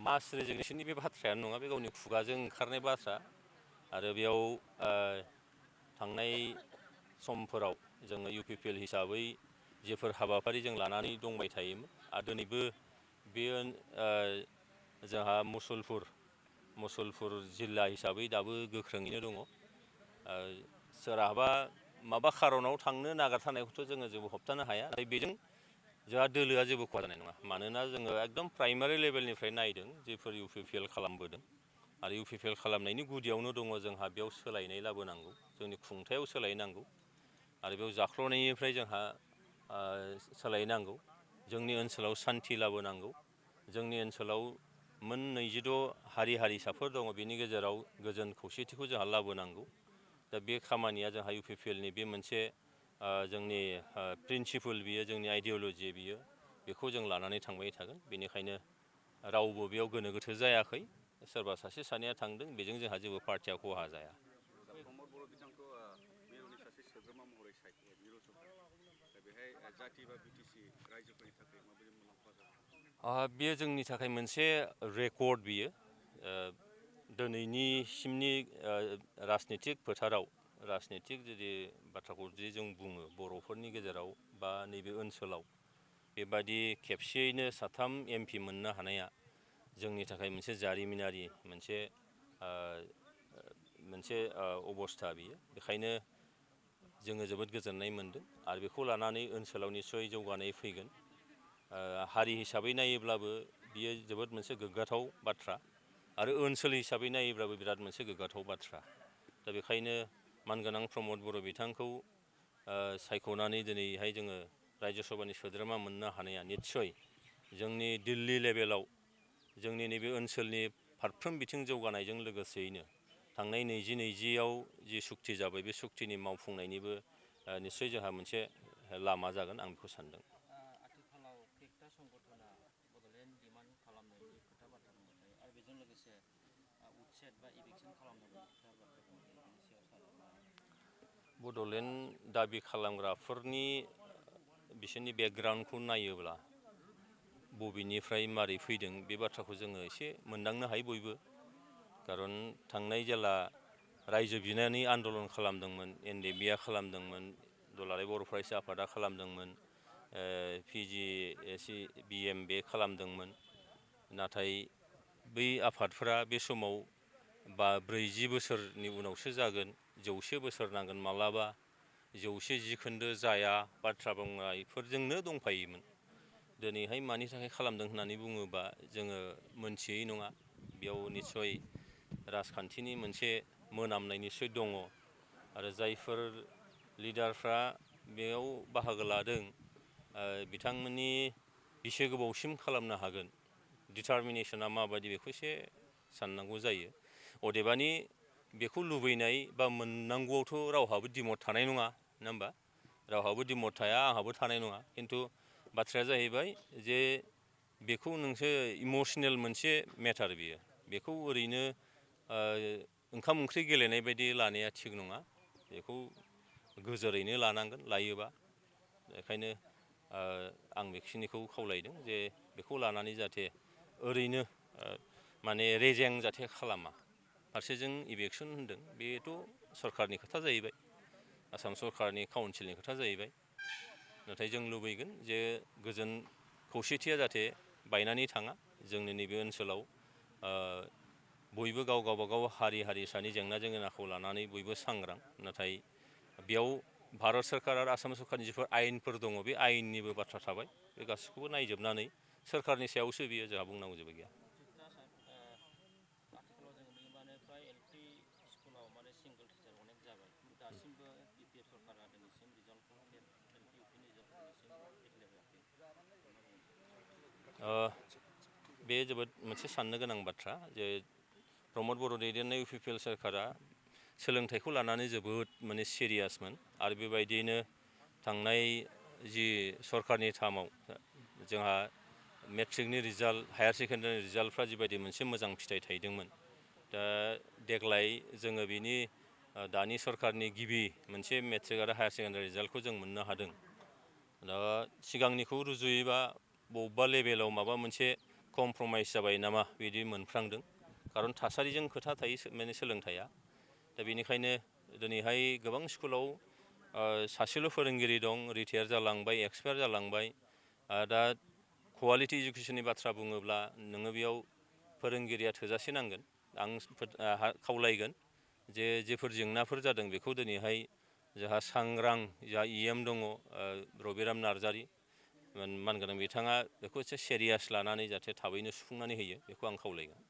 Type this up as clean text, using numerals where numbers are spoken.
मास रेजिगनेसननि बे बाथ्रायानो नङा, बे गावनि खुगाजों ओंखारनाय बाथ्रा आरो बेयाव थांनाय समफोराव जोङो UPPL हिसाबै जेफोर हाबाफारि जों लानानै दंबाय थायोमोन आरो दिनैबो बेयो जोंहा मुसलपुर जिल्ला हिसाबै दाबो गोख्रोङैनो दङ। सोरहाबा माबा खारनाव थांनो नागारथारनायखौथ' जोङो होबथानो हाया, नाथाय बेजों जोंहा दोलोआ जेबो खहा जानाय नङा। मानोना जोङो एकदम प्राइमारि लेभेलनिफ्राय नायदों जेफोर UPPL खालामबोदों आरो UPPL खालामनायनि गुदियावनो दङ जोंहा बेयाव सोलायनाय लाबोनांगौ, जोंनि खुंथायाव सोलायनांगौ आरो बेयाव जाख्ल'नायनिफ्राय जोंहा सोलायनांगौ, जोंनि ओनसोलाव सान्थि लाबोनांगौ, जोंनि ओनसोलाव मोन 26 हारि हारिसाफोर दङ, बेनि गेजेराव गोजोन खौसेथिखौ जोंहा लाबोनांगौ। दा बे खामानिया जोंहा UPPLनि बे मोनसे जोंनि प्रिन्सिपल, बियो जोंनि आइडिय'लजि, बेखौ जों लानानै थांबाय थागोन। बेनिखायनो रावबो बेयाव गोनो गोथो जायाखै। सोरबा सासे सानैया थांदों, बेजों जोंहा जेबो पार्टिया खहा जाया। प्रमद बर' बिथांखौ मिरुनि सासे सोद्रोमा महरै सायख'बाय मिरु सरकार, दा बेहाय जाथि बा BTC रायजोफोरनि थाखाय माबायदि मुलाम्फा जागोन? बेयो जोंनि थाखाय मोनसे रेकर्ड, बियो दिनैनिसिमनि राजनितिक फोथाराव, राजनितिक जुदि बाथ्राखौ जुदि जों बुङो, बर'फोरनि गेजेराव बा नैबे ओनसोलाव बेबादि खेबसेयैनो 3 MP मोननो हानाया जोंनि थाखाय मोनसे जारिमिनारि मोनसे अबस्था बियो। बेखायनो जोङो जोबोद गोजोननाय मोनदों आरो बेखौ लानानै ओनसोलाव निस्सय जौगानाय फैगोन। हारि हिसाबै नायोब्लाबो बियो जोबोद मोनसे गोग्गाथाव बाथ्रा आरो ओनसोल हिसाबै नायोब्लाबो बिराद मोनसे गोग्गाथाव बाथ्रा। दा बेखायनो मानगोनां प्रमद बर' बिथांखौ सायख'नानै दिनैहाय जोङो रायजो सभानि सोद्रोमा मोननो हानाया निस्सय जोंनि दिल्ली लेभेलाव जोंनि नैबे ओनसोलनि फारफ्रोम बिथिं जौगानायजों लोगोसेयैनो थांनाय 2020आव जि सुक्ति जाबाय, बे सुक्तिनि मावफुंनायनिबो निस्सय जोंहा मोनसे लामा जागोन, आं बेखौ सानदों। आथिखालाव खैथा संगठना बड'लेण्ड डिमान्ड खालामनायनि खोथा बाथ्रा बुंबाय थायो आरो बेजों लोगोसे उच्चेद बा इभिकसन खालामनायनि खोथा बाथ्रा बुंबाय थायो, बेनि सायाव सार बड'लेण्ड दाबि खालामग्राफोरनि बिसोरनि बेकग्राउन्डखौ नायोब्ला बबेनिफ्राय मारै फैदों बे बाथ्राखौ जोङो एसे मोनदांनो हायो बयबो। खारन थांनाय जेला रायजो बिनानै आन्दलन खालामदोंमोन, NDBआ खालामदोंमोन, दुलाराय बर' फरायसा आफादा खालामदोंमोन, PGCBM बे खालामदोंमोन, नाथाय बै आफादफोरा बे समाव 40 बोसोरनि उनावसो जागोन, 100 बोसोर नांगोन मालाबा, 110 खोन्दो जाया बाथ्रा बुंनायफोरजोंनो दंफायोमोन। दिनैहाय मानि थाखाय खालामदों होननानै बुङोबा जोङो मोनथियै नङा, बेयाव निस्सय राजखान्थिनि मोनसे मोनामनाय निस्सय दङ आरो जायफोर लिडारफ्रा बेयाव बाहागो लादों बिथांमोननि बेसे गोबावसिम खालामनो हागोन, डिटारमिनेसना माबायदि, बेखौ एसे साननांगौ जायो। अदेबानि बेखौ लुबैनाय बा मोननांगौआवथ' रावहाबो दिमत थानाय नङा, नङा होमबा? रावहाबो दिमत थाया, आंहाबो थानाय नङा। खिन्थु बाथ्राया जाहैबाय जे बेखौ नोंसो इमसनेल मोनसे मेटार, बेखौ ओरैनो ओंखाम ओंख्रि गेलेनाय बायदि लानाया थिग नङा, बेखौ गोजोरैनो लानांगोन लायोबा। बेखायनो आं बेखिनिखौ खावलायदों जे बेखौ लानानै जाहाथे ओरैनो माने रेजें जाथे खालामा। फारसेजों इभेकसन होनदों, बेथ' सरकारनि खोथा जाहैबाय, आसाम सरकारनि काउन्सिलनि खोथा जाहैबाय। नाथाय जों लुबैगोन जे गोजोन खौसेथिया जाहाथे बायनानै थाङा। जोंनि नैबे ओनसोलाव बयबो गावबागाव हारि हारिसानि जेंना जेंगोनाखौ लानानै बयबो सांग्रां, नाथाय बेयाव भारत सरकार आरो आसाम सरकारनि जिफोर आयेनफोर दङ, बे आयेननिबो बाथ्रा थाबाय। बे गासैखौबो नायजोबनानै सोरखारनि सायावसो बियो, जोंहा बुंनांगौ जेबो गैया। आथिखालाव जों नुयो माने फ्राय LP स्कुलाव माने सिंगोल टिचार अनेक जाबाय, दासिमबो BPF सरकारा दिनैसिम रिजाल्टखौ LP UPनि रिजाल्टखौ दिनैसिम डिक्लेयार होआखै। बे जोबोद मोनसे साननो गोनां बाथ्रा जे प्रमद बर' दैदेननाय UPPL सोरखारा सोलोंथाइखौ लानानै जोबोद माने सिरियासमोन आरो बेबायदियैनो थांनाय जि सरकारनि टार्माव जोंहा मेट्रिकनि रिजाल्ट, हायार सेकेन्डारिनि रिजाल्टफ्रा जिबायदि मोनसे मोजां फिथाइ थायदोंमोन, दा देग्लाय जोङो बिनि दानि सरकारनि गिबि मोनसे मेट्रिक आरो हायार सेकेन्डारि रिजाल्टखौ जों मोननो हादों। दा सिगांनिखौ रुजुयोबा बबेबा लेभेलाव माबा मोनसे कमप्रमाइस जाबाय नामा बिदि मोनफ्रांदों खारन थासारिजों खोथा थायो माने सोलोंथाइया दा बेनिखायनो दिनैहाय गोबां स्कुलाव सासेल' फोरोंगिरि दं रिटायार जालांबाय एक्सपायार जालांबाय दा कुवालिटि इडुकेसननि बाथ्रा बुङोब्ला नोङो बेयाव फोरोंगिरिया थोजासे नांगोन आं खावलायगोन जे जेफोर जेंनाफोर जादों बेखौ दिनैहाय जोंहा सांग्रां जा EM दङ रबिराम नार्जारि मानगोनां बिथाङा बेखौ एसे सिरियास लानानै जाहाथे थाबैनो सुफुंनानै होयो बेखौ आं खावलायगोन